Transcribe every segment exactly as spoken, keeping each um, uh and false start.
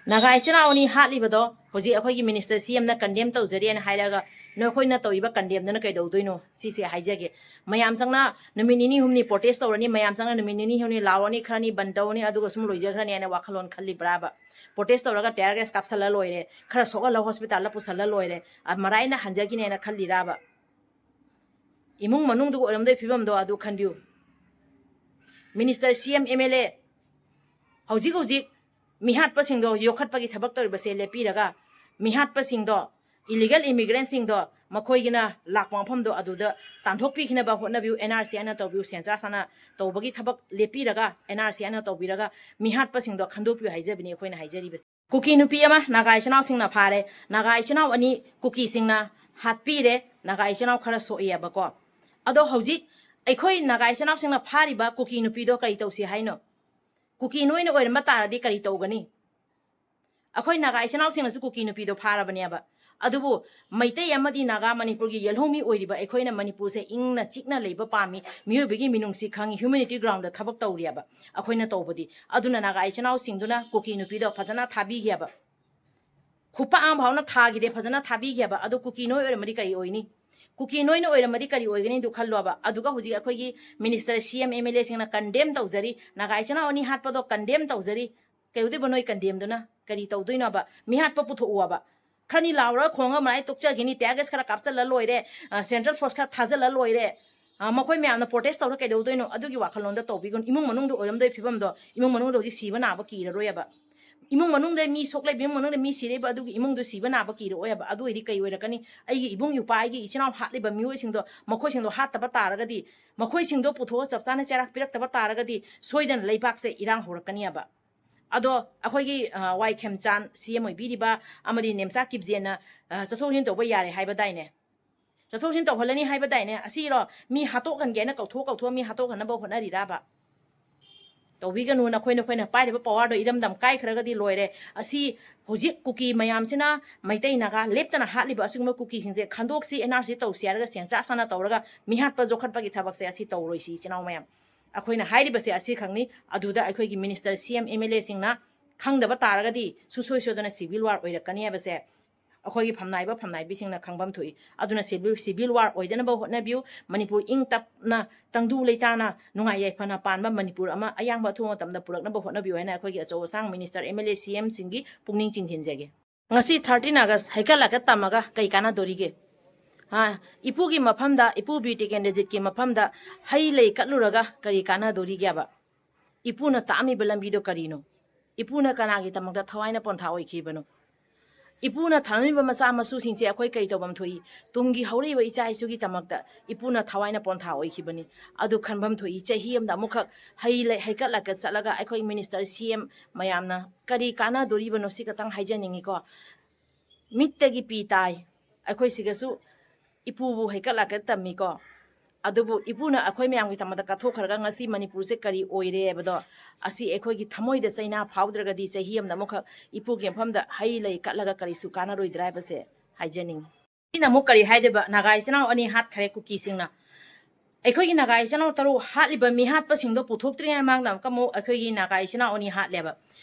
ꯅꯥꯒꯥ ꯏꯆꯤꯟ ꯏꯅꯥꯎ ꯑꯅꯤ ꯍꯥꯠꯂꯤꯕꯗꯣ ꯍꯧꯖꯤꯛ ꯑꯩꯈꯣꯏꯒꯤ ꯃꯤꯅꯤꯁꯇꯔ ꯁꯤ ꯑꯦꯝꯅ ꯀꯟꯗꯦꯝ ꯇꯧꯖꯔꯤꯅ ꯍꯥꯏꯔꯒ, ꯅꯈꯣꯏꯅ ꯇꯧꯔꯤꯕ ꯀꯟꯗꯦꯝꯗꯨꯅ ꯀꯩꯗꯧꯗꯣꯏꯅꯣ? ꯁꯤꯁꯦ ꯍꯥꯏꯖꯒꯦ꯫ ꯃꯌꯥꯝ ꯆꯪꯅ ꯅꯨꯃꯤꯠ ꯅꯤꯅꯤ ꯍꯨꯝꯅꯤ ꯄ꯭ꯔꯣꯇꯦꯁ ꯇꯧꯔꯅꯤ, ꯃꯌꯥꯝ ꯆꯪꯅ ꯅꯨꯃꯤꯠ ꯅꯤꯅꯤ ꯍꯨꯝꯅꯤ ꯂꯥꯎꯔꯅꯤ, ꯈꯔꯅꯤ ꯕꯟ ꯇꯧꯔꯅꯤ, ꯑꯗꯨꯒ ꯁꯨꯝ ꯂꯣꯏꯖꯈ꯭ꯔꯅꯤ ꯍꯥꯏꯅ ꯋꯥꯈꯜꯂꯣꯟ ꯈꯜꯂꯤꯕ꯭ꯔꯥꯕ? ꯄ꯭ꯔꯣꯇꯦꯁ ꯇꯧꯔꯒ ꯇꯤꯌꯥꯔ ꯒ꯭ꯌꯥꯁ ꯀꯥꯞꯁꯜꯂ ꯂꯣꯏꯔꯦ, ꯈꯔ ꯁꯣꯛꯍꯜꯂ ꯍꯣꯁꯄꯤꯇꯥꯜꯗ ꯄꯨꯁꯜꯂ ꯂꯣꯏꯔꯦ, ꯑ, ꯃꯔꯥꯏꯅ ꯍꯟꯖꯈꯤꯅꯦꯅ ꯈꯜꯂꯤꯔꯥꯕ? ꯏꯃꯨꯡ ꯃꯅꯨꯡꯗꯨꯒ ꯑꯣꯏꯔꯝꯗꯣꯏ ꯐꯤꯕꯝꯗꯣ ꯑꯗꯨ ꯈꯟꯕꯤꯌꯨ꯫ ꯃꯤꯅꯤꯁꯇꯔ, ꯁꯤ ꯑꯦꯝ, ꯑꯦꯝ ꯑꯦꯜ ꯑꯦ, ꯍꯧꯖꯤꯛ ꯍꯧꯖꯤꯛ ꯃꯤꯍꯥꯠꯄꯁꯤꯡꯗꯣ ꯌꯣꯛꯈꯠꯄꯒꯤ ꯊꯕꯛ ꯇꯧꯔꯤꯕꯁꯦ ꯂꯦꯞꯄꯤꯔꯒ, ꯃꯤꯍꯥꯠꯄꯁꯤꯡꯗꯣ, ꯏꯂꯤꯒꯦꯜ ꯏꯃꯤꯒ꯭ꯔꯦꯟꯁꯤꯡꯗꯣ ꯃꯈꯣꯏꯒꯤꯅ ꯂꯥꯛꯄ ꯃꯐꯝꯗꯣ ꯑꯗꯨꯗ ꯇꯥꯟꯊꯣꯛꯄꯤꯈꯤꯅꯕ ꯍꯣꯠꯅꯕꯤꯌꯨ꯫ ꯑꯦꯟ ꯑꯥꯔ ꯁꯤ ꯑꯥꯏꯅ ꯇꯧꯕꯤꯌꯨ, ꯁꯦꯟꯁꯁ ꯑꯥꯏꯅ ꯇꯧꯕꯒꯤ ꯊꯕꯛ ꯂꯦꯞꯄꯤꯔꯒ, ꯑꯦꯟ ꯑꯥꯔ ꯁꯤ ꯑꯥꯏꯅ ꯇꯧꯕꯤꯔꯒ ꯃꯤꯍꯥꯠꯄꯁꯤꯡꯗꯣ ꯈꯟꯗꯣꯛꯄꯤꯌꯨ ꯍꯥꯏꯖꯕꯅꯤ ꯑꯩꯈꯣꯏꯅ ꯍꯥꯏꯖꯔꯤꯕꯁꯦ꯫ ꯀꯨꯀꯤ ꯅꯨꯄꯤ ꯑꯃ ꯅꯥꯒꯥ ꯏꯆꯤꯟ ꯏꯅꯥꯎꯁꯤꯡꯅ ꯐꯥꯔꯦ, ꯅꯥꯒꯥ ꯏꯆꯤꯟ ꯏꯅꯥꯎ ꯑꯅꯤ ꯀꯨꯀꯤꯁꯤꯡꯅ ꯍꯥꯠꯄꯤꯔꯦ, ꯅꯥꯒꯥ ꯏꯆꯤꯟ ꯏꯅꯥꯎ ꯈꯔ ꯁꯣꯛꯑꯦꯕꯀꯣ꯫ ꯑꯗꯣ ꯍꯧꯖꯤꯛ ꯑꯩꯈꯣꯏ ꯅꯥꯒꯥ ꯏꯆꯤꯟ ꯏꯅꯥꯎꯁꯤꯡꯅ ꯐꯥꯔꯤꯕ ꯀꯨꯀꯤ ꯅꯨꯄꯤꯗꯣ ꯀꯔꯤ ꯇꯧꯁꯤ ꯍꯥꯏꯅꯣ? ꯀꯨꯀꯤ ꯅꯣꯏꯅ ꯑꯣꯏꯔꯝꯕ ꯇꯥꯔꯗꯤ ꯀꯔꯤ ꯇꯧꯒꯅꯤ? ꯑꯩꯈꯣꯏ ꯅꯥꯒꯥ ꯏꯆꯤꯟ ꯏꯅꯥꯎꯁꯤꯡꯅꯁꯨ ꯀꯨꯀꯤ ꯅꯨꯄꯤꯗꯣ ꯐꯥꯔꯕꯅꯦꯕ꯫ ꯑꯗꯨꯕꯨ ꯃꯩꯇꯩ ꯑꯃꯗꯤ ꯅꯥꯒꯥ ꯃꯅꯤꯄꯨꯔꯒꯤ ꯌꯦꯜꯍꯧꯃꯤ ꯑꯣꯏꯔꯤꯕ ꯑꯩꯈꯣꯏꯅ ꯃꯅꯤꯄꯨꯔꯁꯦ ꯏꯪꯅ ꯆꯤꯛꯅ ꯂꯩꯕ ꯄꯥꯝꯃꯤ, ꯃꯤꯑꯣꯏꯕꯒꯤ ꯃꯤꯅꯨꯡꯁꯤ ꯈꯪꯉꯤ, ꯍ꯭ꯌꯨꯃꯦꯅꯤꯇꯤ ꯒ꯭ꯔꯥꯎꯟꯗ ꯊꯕꯛ ꯇꯧꯔꯤꯑꯕ ꯑꯩꯈꯣꯏꯅ ꯇꯧꯕꯗꯤ꯫ ꯑꯗꯨꯅ ꯅꯥꯒꯥ ꯏꯆꯤꯟ ꯏꯅꯥꯎꯁꯤꯡꯗꯨꯅ ꯀꯨꯀꯤ ꯅꯨꯄꯤꯗꯣ ꯐꯖꯅ ꯊꯥꯕꯤꯈꯤꯑꯕ꯫ ꯈꯨꯄꯥꯛ ꯑꯃ ꯐꯥꯎꯅ ꯊꯥꯈꯤꯗꯦ, ꯐꯖꯅ ꯊꯥꯕꯤꯈꯤꯑꯕ꯫ ꯑꯗꯣ ꯀꯨꯀꯤ ꯅꯣꯏ ꯑꯣꯏꯔꯝꯃꯗꯤ ꯀꯔꯤ ꯑꯣꯏꯅꯤ? ꯀꯨꯀꯤ ꯅꯣꯏꯅ ꯑꯣꯏꯔꯝꯃꯗꯤ ꯀꯔꯤ ꯑꯣꯏꯒꯅꯤꯗꯨ ꯈꯜꯂꯣꯕ꯫ ꯑꯗꯨꯒ ꯍꯧꯖꯤꯛ ꯑꯩꯈꯣꯏꯒꯤ ꯃꯤꯅꯤꯁꯇꯔ, ꯁꯤ ꯑꯦꯝ, ꯑꯦꯝ ꯑꯦꯜ ꯑꯦꯁꯤꯡꯅ ꯀꯟꯗꯦꯝ ꯇꯧꯖꯔꯤ, ꯅꯥꯒꯥ ꯏꯆꯤꯟ ꯏꯅꯥꯎ ꯑꯅꯤ ꯍꯥꯠꯄꯗꯣ ꯀꯟꯗꯦꯝ ꯇꯧꯖꯔꯤ꯫ ꯀꯩꯗꯧꯗꯣꯏꯕ ꯅꯣꯏ ꯀꯟꯗꯦꯝꯗꯨꯅ? ꯀꯔꯤ ꯇꯧꯗꯣꯏꯅꯣꯕ? ꯃꯤꯍꯥꯠꯄ ꯄꯨꯊꯣꯛꯎꯕ꯫ ꯈꯔꯅꯤ ꯂꯥꯎꯔꯒ ꯈꯣꯡꯉ ꯃꯔꯥꯏ ꯇꯣꯛꯆꯈꯤꯅꯤ, ꯇꯤꯌꯥꯔ ꯒ꯭ꯌꯥꯁ ꯈꯔ ꯀꯥꯞꯆꯜꯂ ꯂꯣꯏꯔꯦ, ꯑ, ꯁꯦꯟꯇ꯭ꯔꯦꯜ ꯐꯣꯔꯁ ꯈꯔ ꯊꯥꯖꯜꯂ ꯂꯣꯏꯔꯦ꯫ ꯑ, ꯃꯈꯣꯏ ꯃꯌꯥꯝꯅ ꯄ꯭ꯔꯣꯇꯦꯁ ꯇꯧꯔ ꯀꯩꯗꯧꯗꯣꯏꯅꯣ? ꯑꯗꯨꯒꯤ ꯋꯥꯈꯜꯂꯣꯟꯗ ꯇꯧꯕꯤꯒꯅꯨ꯫ ꯏꯃꯨꯡ ꯃꯅꯨꯡꯗ ꯑꯣꯏꯔꯝꯗꯣꯏ ꯐꯤꯕꯝꯗꯣ, ꯏꯃꯨꯡ ꯃꯅꯨꯡꯗ ꯍꯧꯖꯤꯛ ꯁꯤꯕ ꯅꯥꯕ ꯀꯤꯔꯔꯣꯏꯕ꯫ ꯏꯃꯨꯡ ꯃꯅꯨꯡꯗ ꯃꯤ ꯁꯣꯛꯂꯛꯏꯕ, ꯏꯃꯨꯡ ꯃꯅꯨꯡꯗ ꯃꯤ ꯁꯤꯔꯛꯏꯕ ꯑꯗꯨꯒꯤ ꯏꯃꯨꯡꯗꯨ ꯁꯤꯕ ꯅꯥꯕ ꯀꯤꯔꯛꯑꯣꯏꯕ꯫ ꯑꯗꯨ ꯑꯣꯏꯗꯤ ꯀꯩ ꯑꯣꯏꯔꯛꯀꯅꯤ? ꯑꯩꯒꯤ ꯏꯕꯨꯡ ꯏꯄ꯭ꯋꯥ, ꯑꯩꯒꯤ ꯏꯆꯤꯟ ꯏꯅꯥꯎ ꯍꯥꯠꯂꯤꯕ ꯃꯤꯑꯣꯏꯁꯤꯡꯗꯣ, ꯃꯈꯣꯏꯁꯤꯡꯗꯣ ꯍꯥꯠꯇꯕ ꯇꯥꯔꯒꯗꯤ, ꯃꯈꯣꯏꯁꯤꯡꯗꯣ ꯄꯨꯊꯣꯛꯑ ꯆꯞ ꯆꯥꯅ ꯆꯩꯔꯥꯛ ꯄꯤꯔꯛꯇꯕ ꯇꯥꯔꯒꯗꯤ ꯁꯣꯏꯗꯅ ꯂꯩꯕꯥꯛꯁꯦ ꯏꯔꯥꯡ ꯍꯧꯔꯛꯀꯅꯤꯕ꯫ ꯑꯗꯣ ꯑꯩꯈꯣꯏꯒꯤ, ꯑ, ꯋꯥꯏ ꯈꯦꯝꯆꯥꯟ ꯁꯤ ꯑꯦꯝ ꯑꯣꯏꯕꯤꯔꯤꯕ ꯑꯃꯗꯤ ꯅꯦꯝꯆꯥ ꯀꯤꯞꯖꯦꯟꯅ, ꯑ, ꯆꯠꯊꯣꯛ ꯆꯠꯁꯤꯟ ꯇꯧꯕ ꯌꯥꯔꯦ ꯍꯥꯏꯕꯗꯥꯏꯅꯦ? ꯆꯠꯊꯣꯛ ꯆꯠꯁꯤꯟ ꯇꯧꯍꯜꯂꯅꯤ ꯍꯥꯏꯕꯗꯥꯏꯅꯦ? ꯑꯁꯤꯔꯣ ꯃꯤ ꯍꯥꯠꯇꯣꯛꯍꯟꯒꯦꯅ ꯀꯧꯊꯣꯛ ꯀꯧꯊꯣꯛꯑ ꯃꯤ ꯍꯥꯠꯇꯣꯛꯍꯟꯅꯕ ꯍꯣꯠꯅꯔꯤꯔꯥꯕ? ꯇꯧꯕꯤꯒꯅꯨ, ꯅꯈꯣꯏ ꯅꯈꯣꯏꯅ ꯄꯥꯏꯔꯤꯕ ꯄꯋꯥꯔꯗꯣ ꯏꯔꯝꯗꯝ ꯀꯥꯏꯈ꯭ꯔꯒꯗꯤ ꯂꯣꯏꯔꯦ꯫ ꯑꯁꯤ ꯍꯧꯖꯤꯛ ꯀꯨꯀꯤ ꯃꯌꯥꯝꯁꯤꯅ ꯃꯩꯇꯩ ꯅꯥꯒꯥ ꯂꯦꯞꯇꯅ ꯍꯥꯠꯂꯤꯕ ꯑꯁꯤꯒꯨꯝꯕ ꯀꯨꯀꯤꯁꯤꯡꯁꯦ ꯈꯟꯗꯣꯛꯁꯤ, ꯑꯦꯟ ꯑꯥꯔ ꯁꯤ ꯇꯧꯁꯤ ꯍꯥꯏꯔꯒ ꯁꯦꯟꯁꯁ ꯑꯥꯏꯅ ꯇꯧꯔꯒ ꯃꯤꯍꯥꯠꯄ ꯌꯣꯛꯈꯠꯄꯒꯤ ꯊꯕꯛꯁꯦ ꯑꯁꯤ ꯇꯧꯔꯣꯏꯁꯤ ꯏꯆꯤꯟ ꯏꯅꯥꯎ ꯃꯌꯥꯝ꯫ ꯑꯩꯈꯣꯏꯅ ꯍꯥꯏꯔꯤꯕꯁꯦ ꯑꯁꯤꯈꯛꯅꯤ꯫ ꯑꯗꯨꯗ ꯑꯩꯈꯣꯏꯒꯤ ꯃꯤꯅꯤꯁꯇꯔ, ꯁꯤ ꯑꯦꯝ, ꯑꯦꯝ ꯑꯦꯜ ꯑꯦꯁꯤꯡꯅ ꯈꯪꯗꯕ ꯇꯥꯔꯒꯗꯤ ꯁꯨꯡꯁꯣꯏ ꯁꯣꯏꯗꯅ civil war ꯑꯣꯏꯔꯛꯀꯅꯤ ꯍꯥꯏꯕꯁꯦ ꯑꯩꯈꯣꯏꯒꯤ ꯐꯝꯅꯥꯏꯕ ꯐꯝꯅꯥꯏꯕꯤꯁꯤꯡꯅ ꯈꯪꯐꯝ ꯊꯣꯛꯏ꯫ ꯑꯗꯨꯅ civil, civil war ꯑꯣꯏꯗꯅꯕ ꯍꯣꯠꯅꯕꯤꯌꯨ꯫ ꯃꯅꯤꯄꯨꯔ ꯏꯪ ꯇꯞꯅ, ꯇꯪꯗꯨ ꯂꯩꯇꯥꯅ, ꯅꯨꯡꯉꯥꯏ ꯌꯥꯏꯐꯅ ꯄꯥꯟꯕ ꯃꯅꯤꯄꯨꯔ ꯑꯃ ꯑꯌꯥꯡꯕ ꯑꯊꯨꯕ ꯃꯇꯝꯗ ꯄꯨꯔꯛꯅꯕ ꯍꯣꯠꯅꯕꯤꯌꯨ ꯍꯥꯏꯅ ꯑꯩꯈꯣꯏꯒꯤ ꯑꯆꯧ ꯑꯁꯥꯡ minister, MLA, CM ꯁꯤꯡꯒꯤ ꯄꯨꯛꯅꯤꯡ ꯆꯤꯡꯁꯤꯟꯖꯒꯦ꯫ ꯉꯁꯤ thirteen August ꯍꯩꯀꯠ ꯂꯥꯀꯠ ꯇꯝꯃꯒ ꯀꯩ ꯀꯥꯟꯅꯗꯣꯔꯤꯒꯦ? ꯍꯥ? ꯏꯄꯨꯒꯤ ꯃꯐꯝꯗ, ꯏꯄꯨ ꯕꯤꯔ ꯇꯤꯀꯦꯟꯗ꯭ꯔꯖꯤꯠꯀꯤ ꯃꯐꯝꯗ ꯍꯩ ꯂꯩ ꯀꯠꯂꯨꯔꯒ ꯀꯔꯤ ꯀꯥꯟꯅꯗꯣꯔꯤꯒꯦꯕ? ꯏꯄꯨꯅ ꯇꯥꯛꯑꯝꯃꯤꯕ ꯂꯝꯕꯤꯗꯣ ꯀꯔꯤꯅꯣ? ꯏꯄꯨꯅ ꯀꯅꯥꯒꯤꯗꯃꯛꯇ ꯊꯋꯥꯏꯅ ꯄꯣꯟꯊꯥ ꯑꯣꯏꯈꯤꯕꯅꯣ? ꯏꯄꯨꯅ ꯊꯝꯂꯝꯃꯤꯕ ꯃꯆꯥ ꯃꯁꯨꯁꯤꯡꯁꯦ ꯑꯩꯈꯣꯏ ꯀꯔꯤ ꯇꯧꯐꯝ ꯊꯣꯛꯏ? ꯇꯨꯡꯒꯤ ꯍꯧꯔꯛꯏꯕ ꯏꯆꯥ ꯏꯁꯨꯒꯤꯗꯃꯛꯇ ꯏꯄꯨꯅ ꯊꯋꯥꯏꯅ ꯄꯣꯟꯊꯥ ꯑꯣꯏꯈꯤꯕꯅꯤ꯫ ꯑꯗꯨ ꯈꯟꯐꯝ ꯊꯣꯛꯏ꯫ ꯆꯍꯤ ꯑꯃꯗ ꯑꯃꯨꯛꯈꯛ ꯍꯩ ꯂꯩ ꯍꯩꯀꯠ ꯂꯥꯀꯠ ꯆꯠꯂꯒ ꯑꯩꯈꯣꯏ minister, CM ꯃꯌꯥꯝꯅ ꯀꯔꯤ ꯀꯥꯟꯅꯗꯣꯔꯤꯕꯅꯣ? ꯁꯤ ꯈꯛꯇꯪ ꯍꯥꯏꯖꯅꯤꯡꯉꯤꯀꯣ꯫ ꯃꯤꯠꯇꯒꯤ ꯄꯤ ꯇꯥꯏ꯫ ꯑꯩꯈꯣꯏ ꯁꯤꯒꯁꯨ ꯏꯄꯨꯕꯨ ꯍꯩꯀꯠ ꯂꯥꯀꯠ ꯇꯝꯃꯤꯀꯣ꯫ ꯑꯗꯨꯕꯨ ꯏꯄꯨꯅ ꯑꯩꯈꯣꯏ ꯃꯌꯥꯝꯒꯤꯗꯃꯛꯇ ꯀꯠꯊꯣꯛꯈ꯭ꯔꯒ ꯉꯁꯤ ꯃꯅꯤꯄꯨꯔꯁꯦ ꯀꯔꯤ ꯑꯣꯏꯔꯦ ꯍꯥꯏꯕꯗꯣ, ꯑꯁꯤ ꯑꯩꯈꯣꯏꯒꯤ ꯊꯃꯣꯏꯗ ꯆꯩꯅꯥ ꯐꯥꯎꯗ꯭ꯔꯒꯗꯤ ꯆꯍꯤ ꯑꯃꯗ ꯑꯃꯨꯛꯈꯛ ꯏꯄꯨꯒꯤ ꯃꯐꯝꯗ ꯍꯩ ꯂꯩ ꯀꯠꯂꯒ ꯀꯔꯤꯁꯨ ꯀꯥꯟꯅꯔꯣꯏꯗ꯭ꯔꯥ ꯍꯥꯏꯕꯁꯦ ꯍꯥꯏꯖꯅꯤꯡꯉꯤ꯫ ꯁꯤꯅ ꯑꯃꯨꯛ ꯀꯔꯤ ꯍꯥꯏꯗꯣꯏꯕ? ꯅꯥꯒꯥ ꯏꯆꯤꯟ ꯏꯅꯥꯎ ꯑꯅꯤ ꯍꯥꯠꯈ꯭ꯔꯦ ꯀꯨꯀꯤꯁꯤꯡꯅ꯫ ꯑꯩꯈꯣꯏꯒꯤ ꯅꯥꯒꯥ ꯏꯆꯤꯟ ꯏꯅꯥꯎ ꯇꯔꯨꯛ ꯍꯥꯠꯂꯤꯕ ꯃꯤꯍꯥꯠꯄꯁꯤꯡꯗꯣ ꯄꯨꯊꯣꯛꯇ꯭ꯔꯤꯉꯩ ꯃꯃꯥꯡꯗ ꯑꯃꯨꯛꯀ ꯑꯃꯨꯛ ꯑꯩꯈꯣꯏꯒꯤ ꯅꯥꯒꯥ ꯏꯆꯤꯟ ꯏꯅꯥꯎ ꯑꯅꯤ ꯍꯥꯠꯂꯦꯕ꯫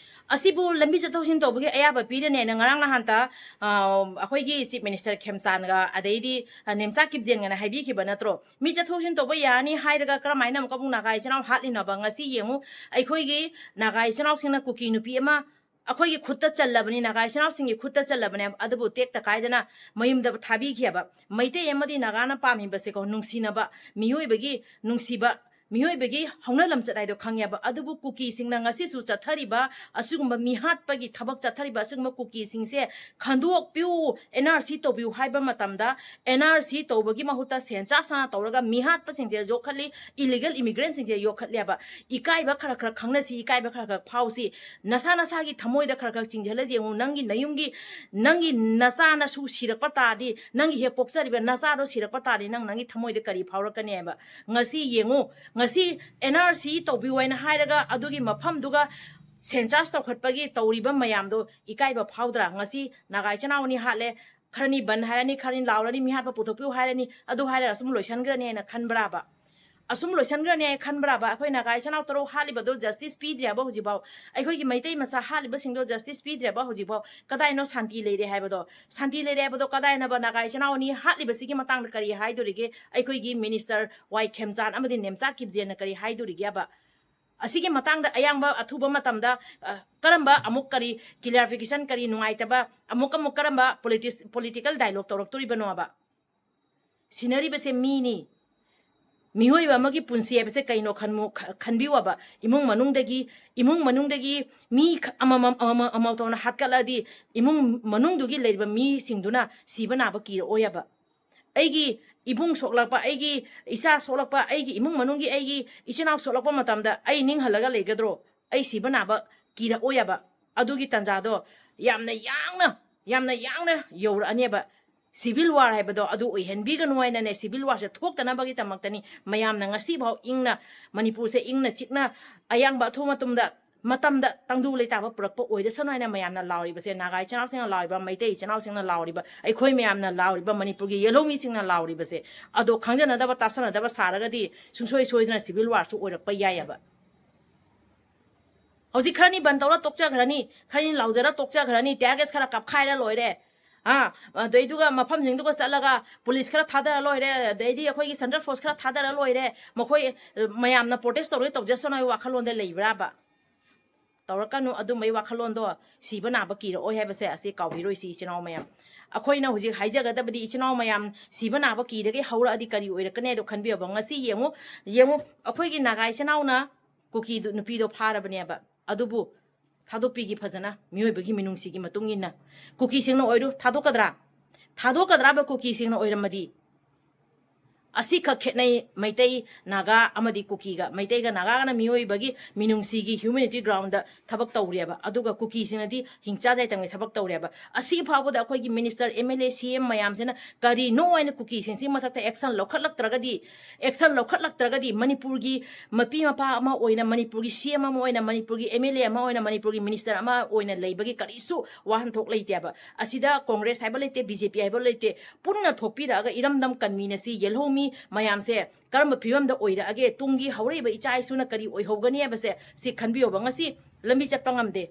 ꯑꯁꯤꯕꯨ ꯂꯝꯕꯤ ꯆꯠꯊꯣꯛ ꯆꯠꯁꯤꯟ ꯇꯧꯕꯒꯤ ꯑꯌꯥꯕ ꯄꯤꯔꯅꯦꯅ ꯉꯔꯥꯡ ꯅꯍꯥꯟꯇ, ꯑ, ꯑꯩꯈꯣꯏꯒꯤ Chief Minister ꯈꯦꯝꯆꯥꯟꯒ ꯑꯗꯩꯗꯤ, ꯑ, ꯅꯦꯝꯆꯥ ꯀꯤꯞꯖꯦꯟꯒꯅ ꯍꯥꯏꯕꯤꯈꯤꯕ ꯅꯠꯇ꯭ꯔꯣ? ꯃꯤ ꯆꯠꯊꯣꯛ ꯆꯠꯁꯤꯟ ꯇꯧꯕ ꯌꯥꯔꯅꯤ ꯍꯥꯏꯔꯒ ꯀꯔꯝꯍꯥꯏꯅ ꯑꯃꯨꯛꯀ ꯑꯃꯨꯛ ꯅꯥꯒꯥ ꯏꯆꯤꯟ ꯏꯅꯥꯎ ꯍꯥꯠꯂꯤꯅꯣꯕ? ꯉꯁꯤ ꯌꯦꯡꯉꯨ, ꯑꯩꯈꯣꯏꯒꯤ ꯅꯥꯒꯥ ꯏꯆꯤꯟ ꯏꯅꯥꯎꯁꯤꯡꯅ ꯀꯨꯀꯤ ꯅꯨꯄꯤ ꯑꯃ ꯑꯩꯈꯣꯏꯒꯤ ꯈꯨꯠꯇ ꯆꯜꯂꯕꯅꯤ, ꯅꯥꯒꯥ ꯏꯆꯤꯟ ꯏꯅꯥꯎꯁꯤꯡꯒꯤ ꯈꯨꯠꯇ ꯆꯜꯂꯕꯅꯦ, ꯑꯗꯨꯕꯨ ꯇꯦꯛꯇ ꯀꯥꯏꯗꯅ ꯃꯌꯨꯝꯗ ꯊꯥꯕꯤꯈꯤꯑꯕ꯫ ꯃꯩꯇꯩ ꯑꯃꯗꯤ ꯅꯥꯒꯥꯅ ꯄꯥꯝꯃꯤꯕꯁꯦꯀꯣ, ꯅꯨꯡꯁꯤꯅꯕ, ꯃꯤꯑꯣꯏꯕꯒꯤ ꯅꯨꯡꯁꯤꯕ, ꯃꯤꯑꯣꯏꯕꯒꯤ ꯍꯧꯅ ꯂꯝꯆꯠ ꯍꯥꯏꯗꯣ ꯈꯪꯉꯦꯕ꯫ ꯑꯗꯨꯕꯨ ꯀꯨꯀꯤꯁꯤꯡꯅ ꯉꯁꯤꯁꯨ ꯆꯠꯊꯔꯤꯕ ꯑꯁꯤꯒꯨꯝꯕ ꯃꯤꯍꯥꯠꯄꯒꯤ ꯊꯕꯛ ꯆꯠꯊꯔꯤꯕ ꯑꯁꯤꯒꯨꯝꯕ ꯀꯨꯀꯤꯁꯤꯡꯁꯦ ꯈꯟꯗꯣꯛꯄꯤꯌꯨ, NRC ꯇꯧꯕꯤꯌꯨ ꯍꯥꯏꯕ ꯃꯇꯝꯗ NRC ꯇꯧꯕꯒꯤ ꯃꯍꯨꯠꯇ ꯁꯦꯟꯖꯥ ꯁꯥꯅꯥ ꯇꯧꯔꯒ ꯃꯤꯍꯥꯠꯄꯁꯤꯡꯁꯦ ꯌꯣꯛꯈꯠꯂꯤ, illegal immigrant ꯁꯤꯡꯁꯦ ꯌꯣꯛꯈꯠꯂꯦꯕ꯫ ꯏꯀꯥꯏꯕ ꯈꯔ ꯈꯔ ꯈꯪꯅꯁꯤ, ꯏꯀꯥꯏꯕ ꯈꯔ ꯈꯔ ꯐꯥꯎꯁꯤ꯫ ꯅꯁꯥ ꯅꯁꯥꯒꯤ ꯊꯃꯣꯏꯗ ꯈꯔ ꯈꯔ ꯆꯤꯡꯁꯤꯜꯂ ꯌꯦꯡꯉꯨ꯫ ꯅꯪꯒꯤ ꯅꯌꯨꯝꯒꯤ, ꯅꯪꯒꯤ ꯅꯆꯥ ꯅꯁꯨ ꯁꯤꯔꯛꯄ ꯇꯥꯔꯗꯤ, ꯅꯪꯒꯤ ꯍꯦꯛ ꯄꯣꯛꯆꯔꯤꯕ ꯅꯆꯥꯗꯣ ꯁꯤꯔꯛꯄ ꯇꯥꯔꯗꯤ, ꯅꯪ ꯅꯪꯒꯤ ꯊꯃꯣꯏꯗ ꯀꯔꯤ ꯐꯥꯎꯔꯛꯀꯅꯤ ꯍꯥꯏꯕ? ꯉꯁꯤ ꯌꯦꯡꯉꯨ, ꯉꯁꯤ NRC ꯇꯧꯕꯤꯌꯨ ꯍꯥꯏꯅ ꯍꯥꯏꯔꯒ ꯑꯗꯨꯒꯤ ꯃꯐꯝꯗꯨꯒ ꯁꯦꯟꯁꯁ ꯇꯧꯈꯠꯄꯒꯤ ꯇꯧꯔꯤꯕ ꯃꯌꯥꯝꯗꯣ ꯏꯀꯥꯏꯕ ꯐꯥꯎꯗ꯭ꯔꯥ? ꯉꯁꯤ ꯅꯥꯒꯥ ꯏꯆꯤꯟ ꯏꯅꯥꯎ ꯑꯅꯤ ꯍꯥꯠꯂꯦ, ꯈꯔꯅꯤ ꯕꯟ ꯍꯥꯏꯔꯅꯤ, ꯈꯔꯅꯤ ꯂꯥꯎꯔꯅꯤ, ꯃꯤꯍꯥꯠꯄ ꯄꯨꯊꯣꯛꯄꯤꯌꯨ ꯍꯥꯏꯔꯅꯤ, ꯑꯗꯨ ꯍꯥꯏꯔꯒ ꯁꯨꯝ ꯂꯣꯏꯁꯟꯈ꯭ꯔꯅꯤ ꯍꯥꯏꯅ ꯈꯟꯕ꯭ꯔꯥꯕ? ꯑꯁꯨꯝ ꯂꯣꯏꯁꯟꯈ꯭ꯔꯅꯤ ꯍꯥꯏ ꯈꯟꯕ꯭ꯔꯥꯕ? ꯑꯩꯈꯣꯏ ꯅꯥꯒꯥ ꯏꯆꯤꯟ ꯏꯅꯥꯎ ꯇꯔꯨꯛ ꯍꯥꯠꯂꯤꯕꯗꯣ ꯖꯁꯇꯤꯁ ꯄꯤꯗ꯭ꯔꯤꯕ ꯍꯧꯖꯤꯛꯐꯥꯎ? ꯑꯩꯈꯣꯏꯒꯤ ꯃꯩꯇꯩ ꯃꯆꯥ ꯍꯥꯠꯂꯤꯕꯁꯤꯡꯗꯣ ꯖꯁꯇꯤꯁ ꯄꯤꯗ꯭ꯔꯤꯕ ꯍꯧꯖꯤꯛꯐꯥꯎ? ꯀꯗꯥꯏꯅꯣ ꯁꯥꯟꯇꯤ ꯂꯩꯔꯦ ꯍꯥꯏꯕꯗꯣ? ꯁꯥꯟꯇꯤ ꯂꯩꯔꯦ ꯍꯥꯏꯕꯗꯣ ꯀꯗꯥꯏꯅꯕ? ꯅꯥꯒꯥ ꯏꯆꯤꯟ ꯏꯅꯥꯎ ꯑꯅꯤ ꯍꯥꯠꯂꯤꯕꯁꯤꯒꯤ ꯃꯇꯥꯡꯗ ꯀꯔꯤ ꯍꯥꯏꯗꯣꯔꯤꯒꯦ? ꯑꯩꯈꯣꯏꯒꯤ ꯃꯤꯅꯤꯁꯇꯔ ꯋꯥꯏ ꯈꯦꯝꯆꯥꯟ ꯑꯃꯗꯤ ꯅꯦꯝꯆꯥ ꯀꯤꯞꯖꯦꯟꯅ ꯀꯔꯤ ꯍꯥꯏꯗꯣꯔꯤꯒꯦꯕ? ꯑꯁꯤꯒꯤ ꯃꯇꯥꯡꯗ ꯑꯌꯥꯝꯕ ꯑꯊꯨꯕ ꯃꯇꯝꯗ, ꯑ, ꯀꯔꯝꯕ ꯑꯃꯨꯛ ꯀꯔꯤ ꯀ꯭ꯂꯦꯔꯤꯐꯤꯀꯦꯁꯟ, ꯀꯔꯤ ꯅꯨꯡꯉꯥꯏꯇꯕ, ꯑꯃꯨꯛ ꯑꯃꯨꯛ ꯀꯔꯝꯕ ꯄꯣꯂꯤꯇꯤꯛꯁ, ꯄꯣꯂꯤꯇꯤꯀꯦꯜ ꯗꯥꯏꯂꯣꯒ ꯇꯧꯔꯛꯇꯣꯔꯤꯕꯅꯣꯕ? ꯁꯤꯅꯔꯤꯕꯁꯦ ꯃꯤꯅꯤ꯫ ꯃꯤꯑꯣꯏꯕ ꯑꯃꯒꯤ ꯄꯨꯟꯁꯤ ꯍꯥꯏꯕꯁꯦ ꯀꯩꯅꯣ ꯈꯟꯃꯨ-, ꯈ-, ꯈꯟꯕꯤꯌꯣꯕ꯫ ꯏꯃꯨꯡ ꯃꯅꯨꯡꯗꯒꯤ, ꯏꯃꯨꯡ ꯃꯅꯨꯡꯗꯒꯤ ꯃꯤ ꯈ-, ꯑꯃꯃꯝ, ꯑꯃꯃꯝ, ꯑꯃꯃꯝ ꯇꯧꯅ ꯍꯥꯠꯀꯠꯂꯛꯑꯗꯤ, ꯏꯃꯨꯡ ꯃꯅꯨꯡꯗꯨꯒꯤ ꯂꯩꯔꯤꯕ ꯃꯤꯁꯤꯡꯗꯨꯅ ꯁꯤꯕ ꯅꯥꯕ ꯀꯤꯔꯛꯑꯣꯏꯕ꯫ ꯑꯩꯒꯤ ꯏꯕꯨꯡ ꯁꯣꯛꯂꯛꯄ, ꯑꯩꯒꯤ ꯏꯆꯥ ꯁꯣꯛꯂꯛꯄ, ꯑꯩꯒꯤ ꯏꯃꯨꯡ ꯃꯅꯨꯡꯒꯤ ꯑꯩꯒꯤ ꯏꯆꯤꯟ ꯏꯅꯥꯎ ꯁꯣꯛꯂꯛꯄ ꯃꯇꯝꯗ ꯑꯩ ꯅꯤꯡꯍꯜꯂꯒ ꯂꯩꯒꯗ꯭ꯔꯣ? ꯑꯩ ꯁꯤꯕ ꯅꯥꯕ ꯀꯤꯔꯛꯑꯣꯏꯕ꯫ ꯑꯗꯨꯒꯤ ꯇꯥꯟꯖꯥꯗꯣ ꯌꯥꯝꯅ ꯌꯥꯡꯅ, ꯌꯥꯝꯅ ꯌꯥꯡꯅ ꯌꯧꯔꯛꯑꯅꯦꯕ꯫ ꯁꯤꯚꯤꯜ ꯋꯥꯔ ꯍꯥꯏꯕꯗꯣ ꯑꯗꯨ ꯑꯣꯏꯍꯟꯕꯤꯒꯅꯨ ꯍꯥꯏꯅꯅꯦ, ꯁꯤꯚꯤꯜ ꯋꯥꯔꯁꯦ ꯊꯣꯛꯇꯅꯕꯒꯤꯗꯃꯛꯇꯅꯤ ꯃꯌꯥꯝꯅ ꯉꯁꯤꯐꯥꯎ ꯏꯪꯅ, ꯃꯅꯤꯄꯨꯔꯁꯦ ꯏꯪꯅ ꯆꯤꯛꯅ ꯑꯌꯥꯡꯕ ꯑꯊꯨꯕ ꯃꯇꯝꯗ, ꯃꯇꯝꯗ ꯇꯪꯗꯨ ꯂꯩꯇꯥꯕ ꯄꯨꯔꯛꯄ ꯑꯣꯏꯗꯁꯅꯨ ꯍꯥꯏꯅ ꯃꯌꯥꯝꯅ ꯂꯥꯎꯔꯤꯕꯁꯦ, ꯅꯥꯒꯥ ꯏꯆꯤꯟ ꯏꯅꯥꯎꯁꯤꯡꯅ ꯂꯥꯎꯔꯤꯕ, ꯃꯩꯇꯩ ꯏꯆꯤꯟ ꯏꯅꯥꯎꯁꯤꯡꯅ ꯂꯥꯎꯔꯤꯕ, ꯑꯩꯈꯣꯏ ꯃꯌꯥꯝꯅ ꯂꯥꯎꯔꯤꯕ, ꯃꯅꯤꯄꯨꯔꯒꯤ ꯌꯦꯜꯍꯧꯃꯤꯁꯤꯡꯅ ꯂꯥꯎꯔꯤꯕꯁꯦ, ꯑꯗꯣ ꯈꯪꯖꯅꯗꯕ ꯇꯥꯁꯟꯅꯗꯕ ꯁꯥꯔꯒꯗꯤ ꯁꯨꯡꯁꯣꯏ ꯁꯣꯏꯗꯅ ꯁꯤꯚꯤꯜ ꯋꯥꯔꯁꯨ ꯑꯣꯏꯔꯛꯄ ꯌꯥꯏꯑꯕ꯫ ꯍꯧꯖꯤꯛ ꯈꯔꯅꯤ ꯕꯟ ꯇꯧꯔ ꯇꯣꯛꯆꯈ꯭ꯔꯅꯤ, ꯈꯔꯅꯤ ꯂꯥꯎꯖꯔ ꯇꯣꯛꯆꯈ꯭ꯔꯅꯤ, tear gas ꯈꯔ ꯀꯥꯞꯈꯥꯏꯔ ꯂꯣꯏꯔꯦ꯫ ꯑꯥ, ꯑꯗꯩꯗꯨꯒ ꯃꯐꯝꯁꯤꯡꯗꯨꯒ ꯆꯠꯂꯒ ꯄꯨꯂꯤꯁ ꯈꯔ ꯊꯥꯗꯔ ꯂꯣꯏꯔꯦ, ꯑꯗꯩꯗꯤ ꯑꯩꯈꯣꯏꯒꯤ central force ꯈꯔ ꯊꯥꯗꯔ ꯂꯣꯏꯔꯦ, ꯃꯈꯣꯏ, ꯑ, ꯃꯌꯥꯝꯅ protest ꯇꯧꯔꯣꯏ ꯇꯧꯖꯁꯅꯨ ꯍꯥꯏꯕ ꯋꯥꯈꯜꯂꯣꯟꯗ ꯂꯩꯕ꯭ꯔꯥꯕ? ꯇꯧꯔꯛꯀꯅꯨ ꯑꯗꯨꯝꯕꯩ ꯋꯥꯈꯜꯂꯣꯟꯗꯣ꯫ ꯁꯤꯕ ꯅꯥꯕ ꯀꯤꯔꯛꯑꯣꯏ ꯍꯥꯏꯕꯁꯦ ꯑꯁꯤ ꯀꯥꯎꯕꯤꯔꯣꯏꯁꯤ, ꯏꯆꯤꯟ ꯏꯅꯥꯎ ꯃꯌꯥꯝ꯫ ꯑꯩꯈꯣꯏꯅ ꯍꯧꯖꯤꯛ ꯍꯥꯏꯖꯒꯗꯕꯗꯤ, ꯏꯆꯤꯟ ꯏꯅꯥꯎ ꯃꯌꯥꯝ, ꯁꯤꯕ ꯅꯥꯕ ꯀꯤꯗꯒꯩ ꯍꯧꯔꯛꯑꯗꯤ ꯀꯔꯤ ꯑꯣꯏꯔꯛꯀꯅꯤ ꯍꯥꯏꯗꯣ ꯈꯟꯕꯤꯌꯣꯕ꯫ ꯉꯁꯤ ꯌꯦꯡꯉꯨ, ꯌꯦꯡꯉꯨ, ꯑꯩꯈꯣꯏꯒꯤ ꯅꯥꯒꯥ ꯏꯆꯤꯟ ꯏꯅꯥꯎꯅ ꯀꯨꯀꯤꯗꯨ, ꯅꯨꯄꯤꯗꯣ ꯐꯥꯔꯕꯅꯦꯕ꯫ ꯑꯗꯨꯕꯨ ꯊꯥꯗꯣꯛꯄꯤꯒꯤ ꯐꯖꯅ, ꯃꯤꯑꯣꯏꯕꯒꯤ ꯃꯤꯅꯨꯡꯁꯤꯒꯤ ꯃꯇꯨꯡ ꯏꯟꯅ꯫ ꯀꯨꯀꯤꯁꯤꯡꯅ ꯑꯣꯏꯔꯨ, ꯊꯥꯗꯣꯛꯀꯗ꯭ꯔꯥ? ꯊꯥꯗꯣꯛꯀꯗ꯭ꯔꯥꯕ ꯀꯨꯀꯤꯁꯤꯡꯅ ꯑꯣꯏꯔꯝꯃꯗꯤ? ꯑꯁꯤꯈꯛ ꯈꯦꯠꯅꯩ ꯃꯩꯇꯩ, ꯅꯥꯒꯥ ꯑꯃꯗꯤ ꯀꯨꯀꯤꯒ꯫ ꯃꯩꯇꯩꯒ ꯅꯥꯒꯥꯒꯅ ꯃꯤꯑꯣꯏꯕꯒꯤ ꯃꯤꯅꯨꯡꯁꯤꯒꯤ humanity groundꯗ ꯊꯕꯛ ꯇꯧꯔꯦꯕ, ꯑꯗꯨꯒ ꯀꯨꯀꯤꯁꯤꯡꯅꯗꯤ ꯍꯤꯡꯆꯥ ꯌꯥꯏꯇꯝꯒꯤ ꯊꯕꯛ ꯇꯧꯔꯦꯕ꯫ ꯑꯁꯤ ꯐꯥꯎꯕꯗ ꯑꯩꯈꯣꯏꯒꯤ minister, MLA, CM ꯃꯌꯥꯝꯁꯤꯅ ꯀꯔꯤꯅꯣ ꯍꯥꯏꯅ ꯀꯨꯀꯤꯁꯤꯡꯁꯤ ꯃꯊꯛꯇ action ꯂꯧꯈꯠꯂꯛꯇ꯭ꯔꯒꯗꯤ, action ꯂꯧꯈꯠꯂꯛꯇ꯭ꯔꯒꯗꯤ ꯃꯅꯤꯄꯨꯔꯒꯤ ꯃꯄꯤ ꯃꯄꯥ ꯑꯃ ꯑꯣꯏꯅ, ꯃꯅꯤꯄꯨꯔꯒꯤ CM ꯑꯃ ꯑꯣꯏꯅ, ꯃꯅꯤꯄꯨꯔꯒꯤ MLA ꯑꯃ ꯑꯣꯏꯅ, ꯃꯅꯤꯄꯨꯔꯒꯤ minister ꯑꯃ ꯑꯣꯏꯅ ꯂꯩꯕꯒꯤ ꯀꯔꯤꯁꯨ ꯋꯥꯍꯟꯊꯣꯛ ꯂꯩꯇꯦꯕ꯫ ꯑꯁꯤꯗ Congress ꯍꯥꯏꯕ ꯂꯩꯇꯦ, BJP ꯍꯥꯏꯕ ꯂꯩꯇꯦ, ꯄꯨꯟꯅ ꯊꯣꯛꯄꯤꯔꯛꯑꯒ ꯏꯔꯝꯗꯝ ꯀꯟꯃꯤꯟꯅꯁꯤ, ꯌꯦꯜꯍꯧ ꯃꯌꯥꯝꯁꯦ ꯀꯔꯝꯕ ꯐꯤꯕꯝꯗ ꯑꯣꯏꯔꯛꯑꯒꯦ, ꯇꯨꯡꯒꯤ ꯍꯧꯔꯛꯏꯕ ꯏꯆꯥ ꯏꯁꯨꯅ ꯀꯔꯤ ꯑꯣꯏꯍꯧꯒꯅꯤ ꯍꯥꯏꯕꯁꯦ ꯁꯤ ꯈꯟꯕꯤꯌꯣꯕ꯫ ꯉꯁꯤ ꯂꯝꯕꯤ ꯆꯠꯄ ꯉꯝꯗꯦ,